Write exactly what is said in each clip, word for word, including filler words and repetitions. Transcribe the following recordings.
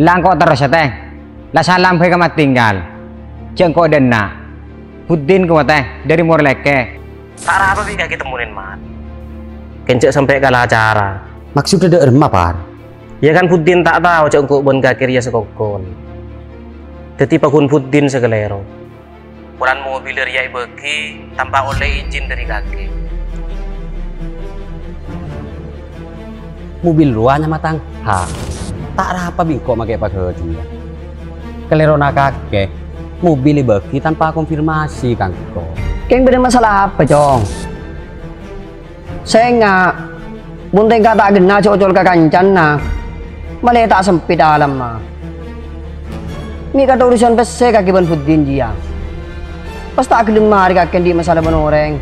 La engko' terros, Tèng. La salam bhâi ka Mat Tinggal. Jhâ' engko' dâ' enna'. Buddin kowa, Tèng, dâri Morlèkè. Ta' arapa bi' kakè temmonin, Mat. Kèng jhâ' sampè' kala acara. Maksodda dâ' remma, Par? Iyâ kan Buddin ta' tao jhâ' engko' bân kakè rèya sakokkon. Dhâddhi paghun Buddin sè kalèro. Polana mobil rèya èbâghi tanpa ollè ijin dâri kakè. Mobil rowa nyama tang? Ha. Ta' arapa bi' engko' makè paghâdhiyân. Kalèrona kakè, mobil èbâghi tanpa konfirmasi ka engko'. Kèng bâdâ masalah apa, Cong? Sènga', mon tèngka ta' ghenna' jhâ' ocol ka kancana, malè ta' sempit alamma. Mè' katorusan pèssè kakè bân Buddin jiyâ. Pas ta' ghellem marè kakè andi' masalah bân orèng.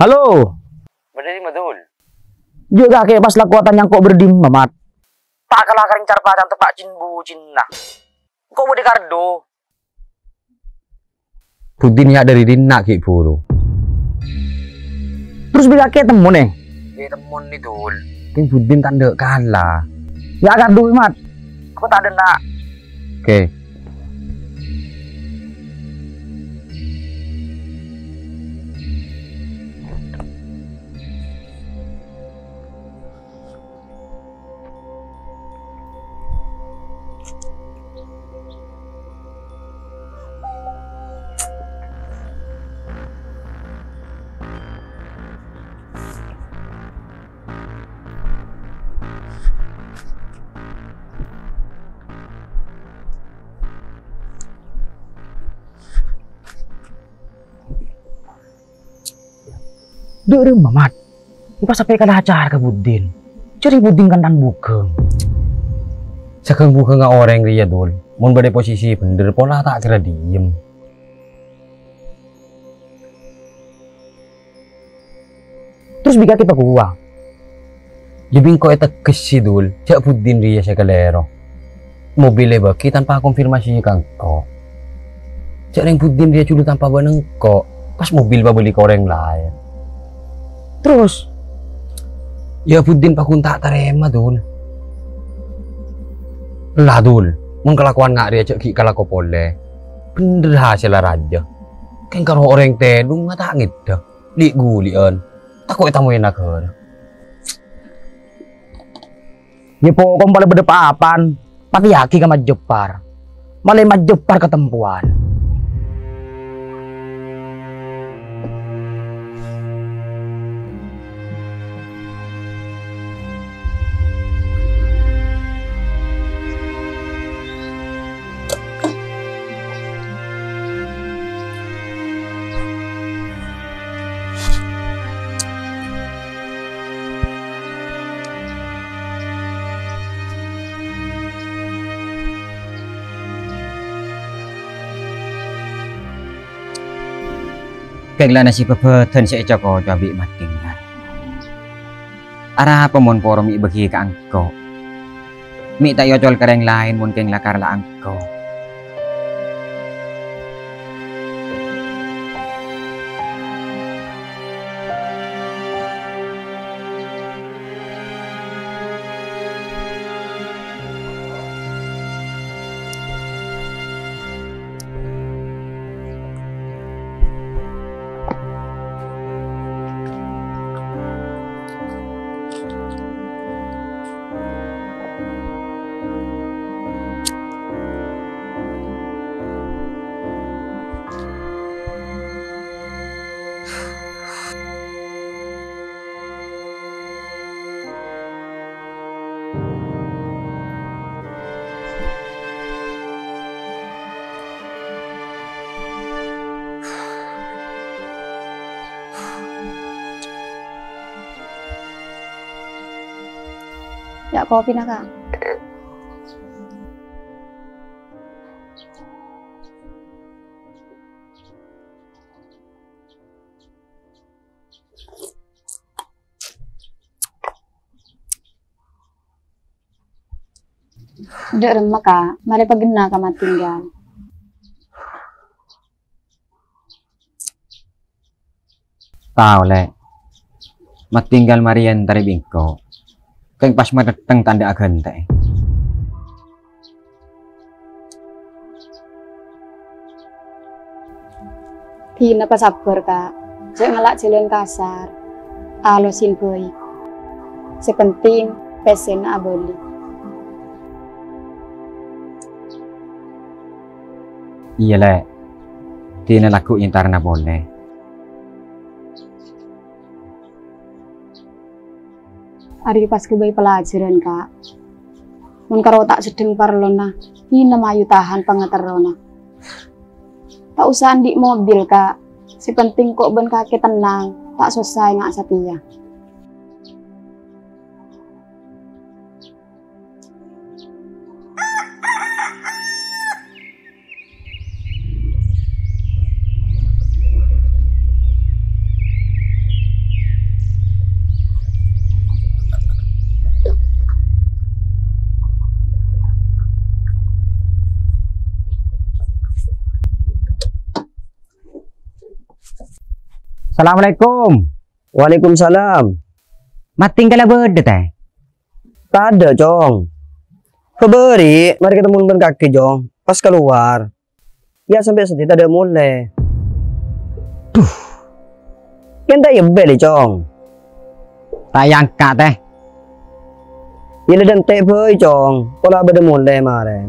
Halo. Bâdâ è dimma, Dul? Jhâ' kakè pas la kowatan nyangko' bâdâ è dimma, Mat. Ta' kala karèng car-pacaran teppa' cin-bucinna. Engko' bâdâ è kardhu. Buddin yâ dâri dinna' ghi' buru. Terros bi' kakè temmo, nè? Yâ, temmo, nè, Dul. Kèng Buddin ta' endâ' kala. Yâ, kardhu, Mat. Engko' ta' dâ' enna'. Oke. Dâ' remma, Mat. Engko' sampè' kala acara ka Buddin. Jârèya Buddin kan tan-bhunghâng. Saghâng-bhunghângnga orèng rèya, Dul. Mon bâdâ è posisi bhendher, pola ta' kèra diem. Terros bi' kakè pakowa. Lebbi engko' èteggessè, Dul, jhâ' Buddin rèya sè kalèro. Mobil èbâghi tanpa konfirmasi ka engko'. Jhâ' rèng Buddin rèya jhulu tanpa bân engko', pas mobil pabâli ka orèng laèn. Terros, yâ Buddin paghun ta' tarèma, Dul. Ella, Dul, mon kalakowan nga' rèya jhâ' ghi' kalako polè. Bhendher hasèlla rajâ. Kèng karo orèng tèdhungnga ta' ngèdhâ. Li'-ghuli'ân, tako' ètamoy naghârâ. Yâ pokok polè bâdâ pa-apaan, patèyaghi ka Majjepar. Malè Majjepar katempowan. Kèng la nasibbhâ bhâdhân sè èco-koco bi' Mat Tinggal. Arapa mon poro mè' èbâghi ka engko'? Mè' ta' èocol ka rèng laèn mon kèng lakar la engko'. Yâ, kopina, Kak. Dâ' remma, Ka', marè pagghâna ka Matinggal. Tao, Lè'. Matinggal marè èntarè bi' engko'. Kèng pas matèttèng ta' endâ' aghântè'è. Dina pasabbhâr, Ka'. Jhâ' ngala' jhâlân kasar. Alosin bhâi. Sè penting, pèssèna abâli. Iyâ, Lè'. Dina lagghu' èntarana polè. Arèya pas ghâbây pelajaran, Ka'. Mon karo ta' seddheng parlona, dina mayu tahan pangaterrona. Ta' osa andi' mobil, Ka'. Sè penting ko' bân kakè tennang, ta' sossa enga' satèya. Assalamualaikum. Waalaikumsalam. Matinggal bâdâ, tè? Tadâ', Cong. Bâbâri', marè katemmo bân kakè, Cong. Pas kalowar. Iyâ, sampè' satèya tadâ' molè. Duh. Kèng ta' iyâ bâli, Cong. Ta' èangka', tè. Iyâ, la dântè' bhâi, Cong. Pola bâdâ molè marèn.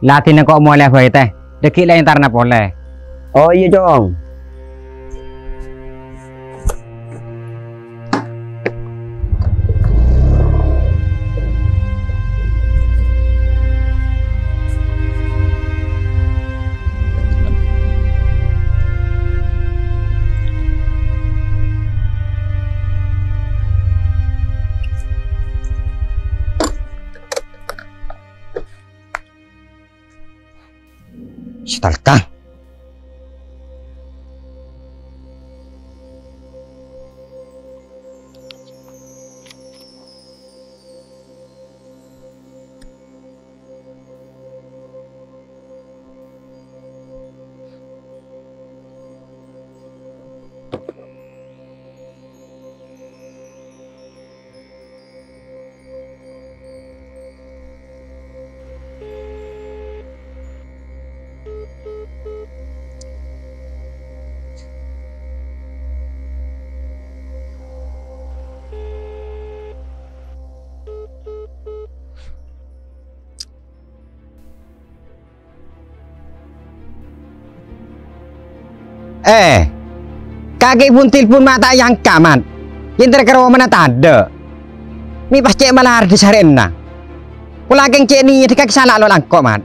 La dina ko' molè bhâi, tè. Dâgghi' la èntarana polè. Oh, iyâ, Cong. Setalka. Eh, kakè pon telpon ma' ta' èangka', Mat. Yèn ter ka romana tadâ'. Mè' pas cè' malar dhisarèna. Pola kèng cè' nèyadhâ kakè sala lo langko', Mat.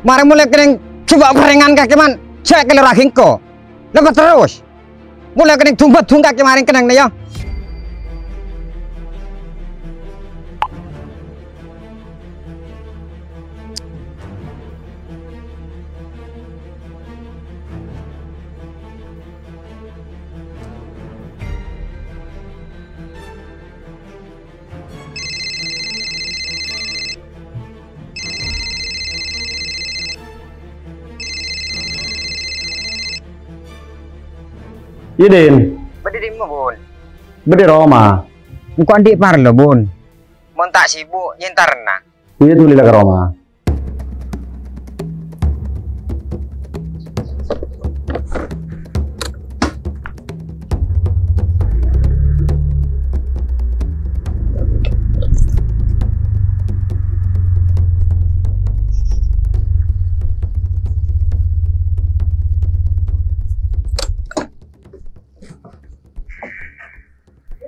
Marè molè kennèng jhubâ' pèrèngan kakè, Mat. Jhâ' kalorraghi engko'. Lèbât terros. Molè kennèng dumbat dungka kè marèng kennèng nè, yâ. Iyâ, Din. Bâdâ è dimma, Bun? Bâdâ è roma. Engko' andi' parlo, Bun. Mon ta' sibuk, nyèntarna. Iyâ, dhuli la ka roma.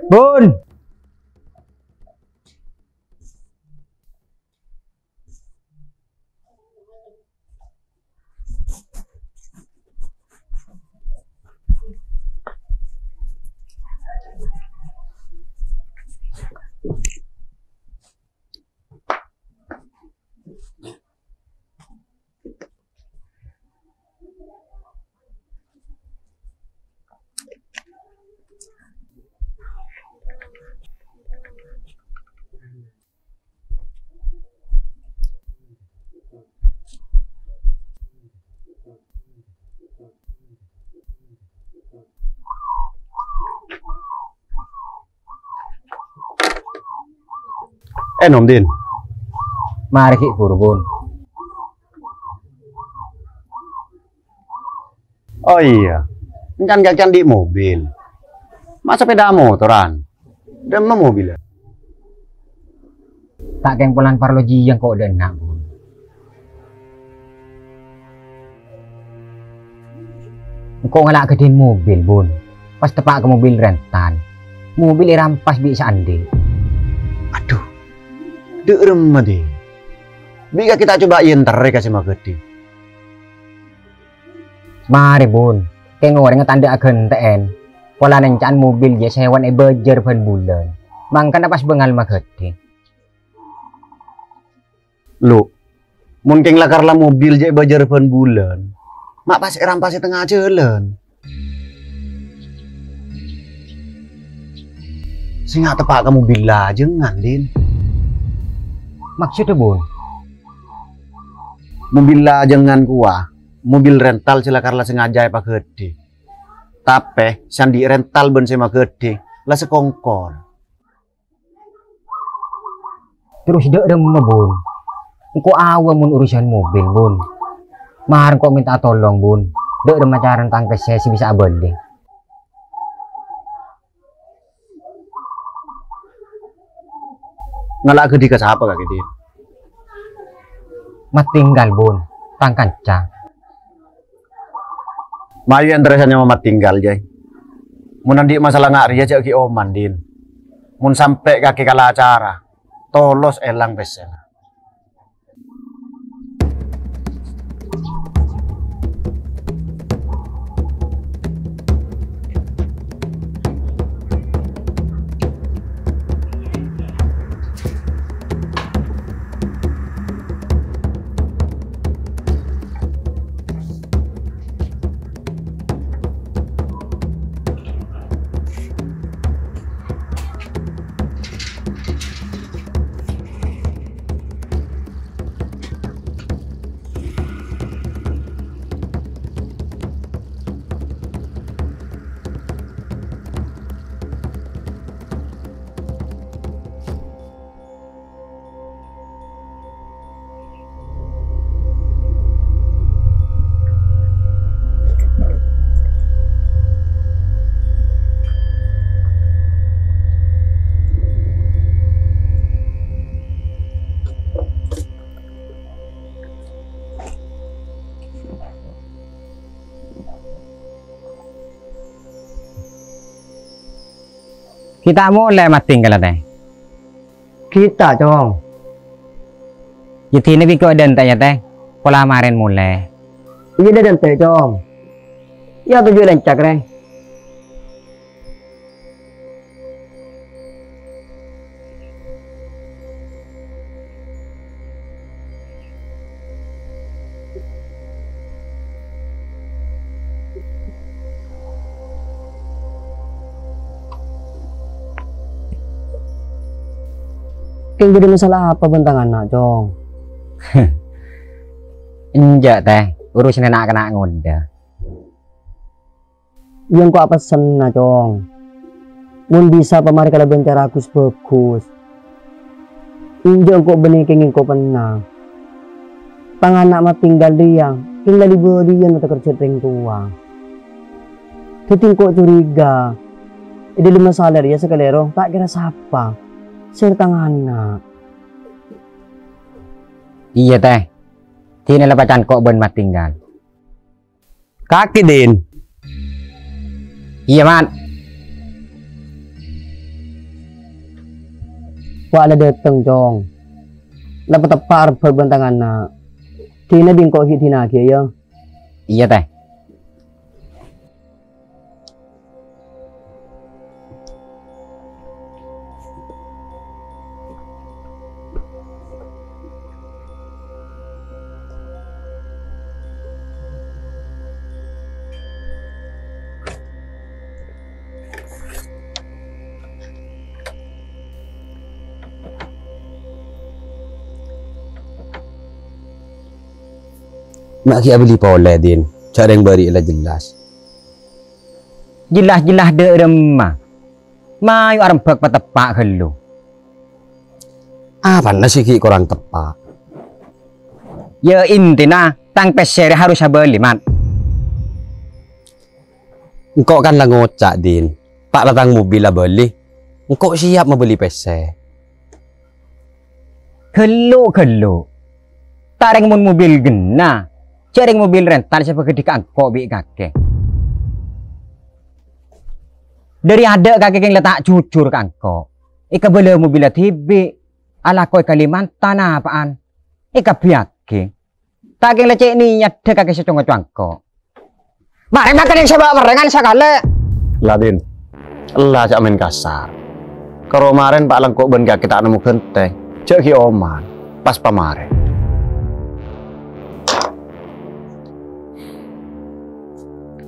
Bun. Ènom, Din. Marè ghi' buru, Bun. Oh iyâ, èngkan kakè andi' mobil. Ma' sapèda motoran? Dâ'emma mobilla? Ta' kèng polana parlo jiyâ engko' dâ' enna', Bun. Engko' ngala' ghâdhiyân mobil, Bun. Pas teppa' ka mobil rental. Mobil èrampas bi' sè andi'. Adhu, dâ' remma, Din? Bi' kakè ta' coba èenterrè ka sè maghâdhi. Marè, Bun. Kèng orèngnga ta' andi' aghântè'èn. Polana ènca'na mobil jiyâ sèwana èbâjâr bân bulân. Mangkana pas bângal maghâdhi. Lu, mon kèng la-kala mobil jiyâ èbâjâr bân bulân, ma' pas èrampas è tengnga jhâlân. Sènga' teppa' ka mobil lajângan, Din. Maksodda, Bun? Mobil lajângan kowa, mobil rental sè la-kala sengaja èpaghâdhi. Tapè, sè andi' rental bân sè maghâdhi, la sakongkol. Terros dâ' remma, Bun? Engko' awa mon urusan mobil, Bun. Marè engko' mènta'a tolong, Bun. Dâ' remma carana tang pèssè sè bisa abâli. Ngala' ghâdhi ka sapa kakè, Din? Matinggal, Bun. Tang kanca. Mayu ènterrè sanyama Matinggal, jâi. Mon andi' masalah nga' rèya jhâ' ghi' oman, Din. Mon sampè' kakè kala acara, tolos èlang pèssèna. Ghi' ta' molè Matinggal, Tè? Ghi' ta', Cong. Yâ, dinah bi' engko' dântè', yâ, Tè. Pola marèn molè. Iyâ, dâ' dântè', Cong. Yâ, toju' lèncak, rè. Kèng bâdâ masalah apa bân tang ana', Cong? Enjâ', Tè. Urusanna na'-kana' ngodâ. Iyâ, engko' apèssèna, Cong. Mon bisa pamarè kalabân cara ghus-bhâghus. Enjâ' engko' bânnè kèng engko' pennang. Tang ana' Matinggal rèya kèng la li-bâliyân mata kerja rèng towa. Dhâddhi engko' curiga, è dâlem masalah rèya sakalèro ta' kèra sapa, sèra tang ana'. Iyâ, Tè. Dinah la èpacan engko' bân Matinggal. Kakè, Din. Iyâ, Mat. Wa' la dâteng, Cong. La pateppa' arebbhâk bân tang ana'. Dinah bi' engko' ghi' dina'aghiyâ, yâ? Iyâ, Tè. Ma' ghi' abâli polè, Din. Jhâ' rèng bâri' la jellas. Jellas-jellas dâ' remma. Mayu arebbhâk pateppa' ghâllu. Apana sè ghi' korang teppa'? Ya, intina tang pèssè rè harus abâli, Mat. Engko' kan la ngoca', Din. Pa' la tang mobil abâli. Engko' siap mabâli pèssè. Ghellu'-ghellu'. Ta' rèng mon mobil ghenna, jhâ' rèng mobil rental sè èpaghâdhi ka engko' bi' kakè. Dhâri adâ' kakè kèng la ta' jujur ka engko'. Èkabâlâ mobilla dhibi', alako è Kalimantan apa'an, èkabbhiyâghi. Ta' kèng la cè' niyaddhâ kakè sè co-ngaco engko'. Marè makan yang saba' merengan sakalè. La, Din. Ella jhâ' maèn kasar. Karo marèn pa' la engko' bân kakè ta' nemmo ghântèng. Jhâ' ghi' oman. Pas pamarè.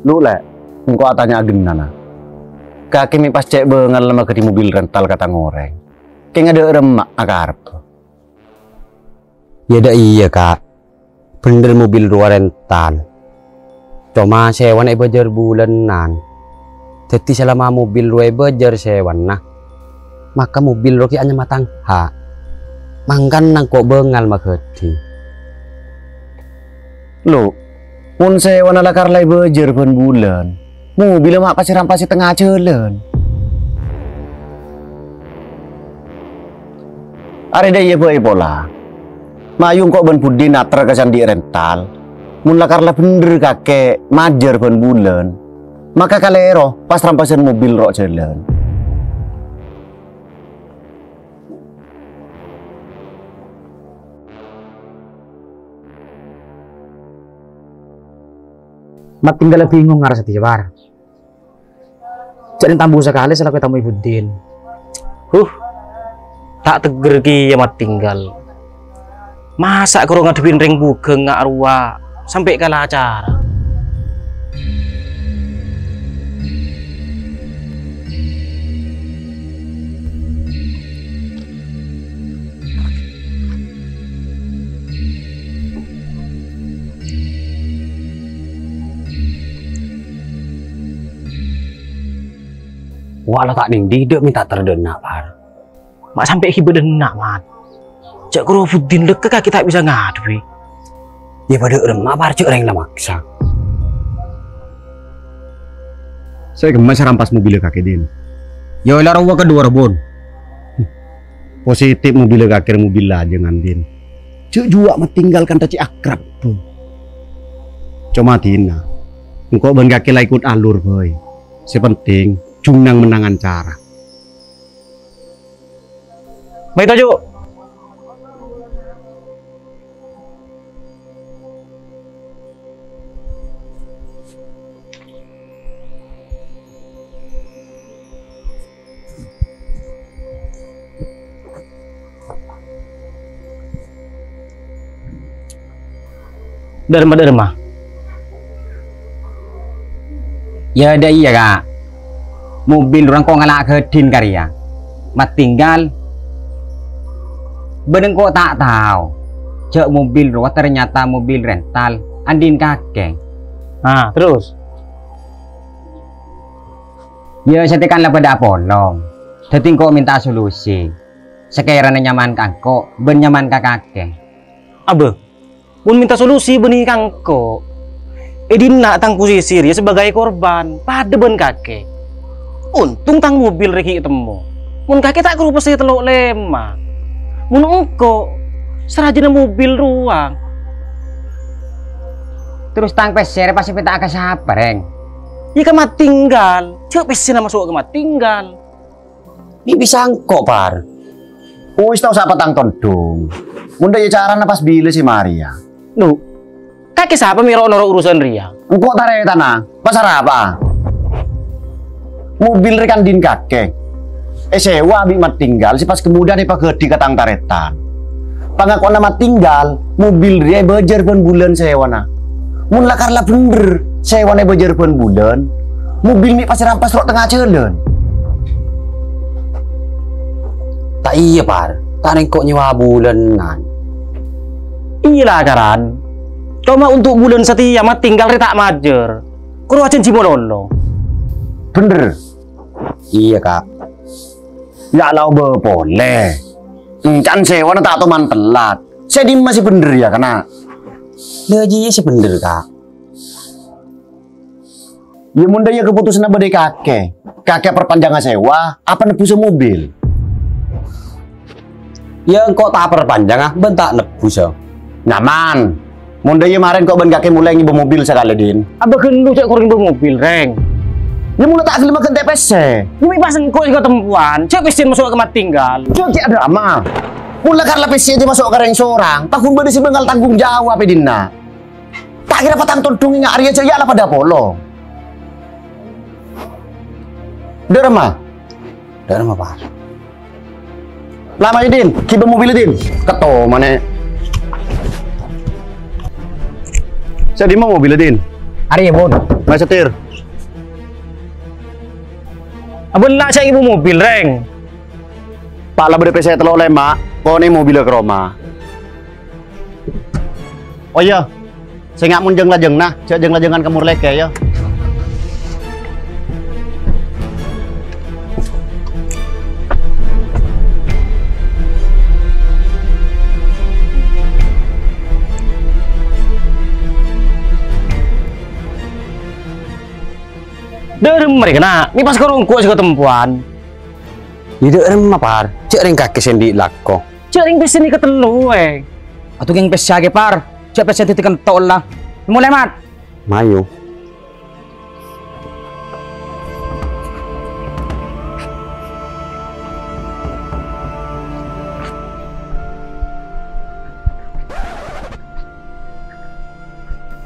Lu, Lè'. Engko' atanya agennana. Kakè mè' pas cè' bângal maghâdhi mobil rental ka tang orèng. Kèng adâ' remma akarep. Yâ, dâ' iyâ, Ka'. Bhendher mobil rowa rental. Coma sèwana èbâjâr bulânan. Dhâddhi salama mobil rowa èbâjâr sèwana, maka mobil rowa ghi' anyama tang ha'. Mangkana engko' bângal maghâdhi. Lo, mon sèwana lakar la èbâjâr bân bulân, mobilla ma' pas èrampasè tengnga jhâlân. Arè dâ' iyâ bhâi pola. Mayu engko' bân Buddin ater ka sè andi' rental. Mon lakar la bhendher kakè majâr bân bulân, maka kalèro pas rampasan mobil ro' jhâlân. Matinggal bingung arassa satèya, Par. Jhâ' nèng tambu sakalè sè la ètambu Buddin. Huh, ta' tegghâr kèya Matinggal. Masa' karo ngadhebbhi rèng bugâng nga' rowa sampè' kala acara. Wa' la ta' nèng dhidhâ' mènta terdhâna, Par. Ma' sampè' ghibâ dhâna, Mat. Jhâ' karo Buddin lèkka kakè ta' bisa ngadhebbhi. Yâ padâ remma, Par, jhâ' rèng la maksa. Sè kemma sè rampas mobilla kakè, Din? Yâ, la rowa kadhuwâ, Bon. Positif mobilla kakè, mobil lajângan, Din. Jhâ' juwa' Matinggal kantha cè' akrab, Bon. Coma dina, engko' bân kakè la èkot alur bhâi. Sè penting, jhung nang-mennangan cara. Mai toju'. Dârma-dârma. Yâ, dâ' iyâ, Ka'. Mobil rowa engko' ngala' ghâdhin karè ya. Matinggal. Bân engko' ta' tao jhâ' mobil rowa ternyata mobil rental andi'na kakè. Ah, terus? Yâ, satèya kan la padâ apolong. Dhâddhi engko' mènta solusi. Sakèrana nyaman ka engko' bân nyaman ka kakè. Abbâ, mon mènta solusi bânnè ka engko'. È dinna' tang posisi rèya sabâgâi korban, padâ bân kakè. Ontong tang mobil rèya ghi' ètemmo. Mon kakè ta' karo pèssè tello' lèma'. Mon engko', sarajâna mobil rowa. Terros tang pèssè rèya pas èpènta'a ka sapa, Rèng? Yâ ka Matinggal. Jhâ' pèssèna maso' ka Matinggal. Mè' bisa engko', Par. Wis tao sapa tang tondhung. Mon dâ' iyâ carana pas bilâ sè marèya. Lu, kakè sapa mè' ro'-noro' urusan rèya? Engko' tarètanna, pas arapa? Mobil rèya kan andi'na kakè. Èsèwa bi' Matinggal sè pas kemudian èpaghâdhi ka tang tarètan. Pangakowanna Matinggal, mobil rèya èbâjâr bân bulân sèwana. Mon lakar la bhendher sèwana èbâjâr bân bulân, mobil mè' pas èrampas ro' tengnga jhâlân. Ta' iyâ, Par. Ta' nèng engko' nyèwa bulânan. Iyâ la, Karan. Coma ontok bulân satèya Matinggal rèya ta' majâr. Karo ajhânjhi malolo. Bhendher. Iyâ, Ka'. Yâ la obâ polè. Encan sèwana ta' toman tellat. Sè dimma sè bhendher yâ, kana'? Lha, iyâ sè bhendher, Ka'. Yâ, mon dâ' iyâ kapotosanna bâdâ è kakè. Kakè perpanjanga sèwa, apa nebbhusa mobil? Yâ, engko' ta' perpanjanga, bân ta' nebbhusa. Nyaman. Mon dâ' iyâ marèn ko' bân kakè molaè ngibâ mobil sakalè, Din. Abâ' ghâllu jhâ' korang ngibâ mobil, Rèng. Yâ, mola ta' ghellem aghântè' pèssè. Yâ, mè' pas engko' sè katempowan. Jhâ' pèssèna maso' ka Mattinggal. Jhâ' ghi' adâ' ama. Mola karla pèssè jhâ' maso' ka rèng sorang. Paghun bâdâ sè bângal tanggung jawab è dinna'. Ta' kèra patang tondhung enga' arèya jhâ' iyâ la padâ polo. Dâ' remma? Dâ' remma, Par? Lama, Din. Ghibâ mobil, Din. Ketto, manè. Sè dimma mobil, Din? Arèya, Bun. Mai setir. Abâ' la sè ngibâ mobil, Rèng. Pa' la bâdâ pèssè tello lèma', konè mobilla ka roma. Oh iyâ, sènga' mon jâng-lajângnga, jhâ' jâng-lajângan ka Morlèkè, yâ. Dâ' remma rè, kana'? Mè' pas korang engko' sè katempowan. Yâ, dâ' remma, Par? Jhâ' rèng kakè sè andi' lako. Jhâ' rèng pèssèna katello, eh. Adu kèng pèssè kakè, Par. Jhâ' pèssè dhâddhi kento la. Molè, Mat. Mayu.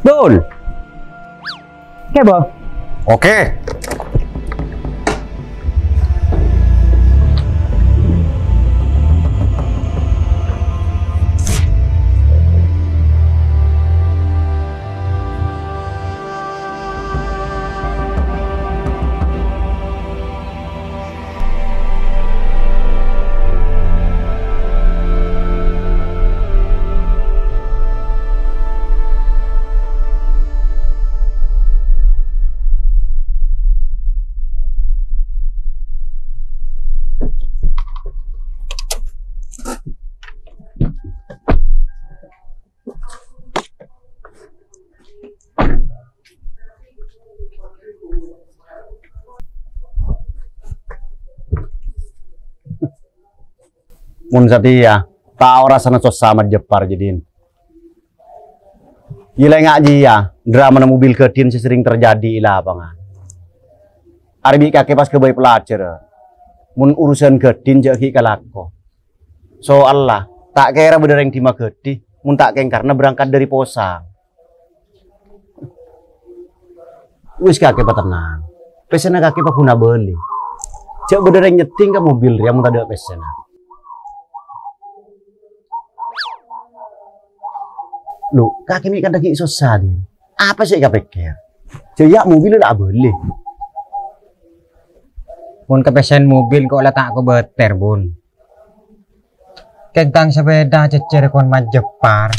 Dul. Oke, Bos. Oke. Mon satèya, tao rassana sossa majepar, Din. Yâ la enga' jiyâ, dramana mobil ghâdhiyân sè serrèng terjadi è lapangan. Arè bi' kakè pas ghâbây pelajaran. Mon urusan ghâdhiyân jhâ' ghi' kalako. Soalla, ta' kèra bâdâ rèng dimma ghâdhi, mon ta' kèng karna berangkat dâri posang. Wis kakè patennang. Pèssèna kakè paghun abâli. Jhâ' bâdâ rèng nyeddhing ka mobil rèya mon tadâ' pèssèna. Lu, kakè mè' kadhâng ghi' sossa, Din. Apa sè èkapèkkèr? Jhâ' iyâ mobil la abâli. Mon kapèssèna mobil ko' la ta' kobâtèr, Bun. Kèng tang sepèda cècèr kon majepar.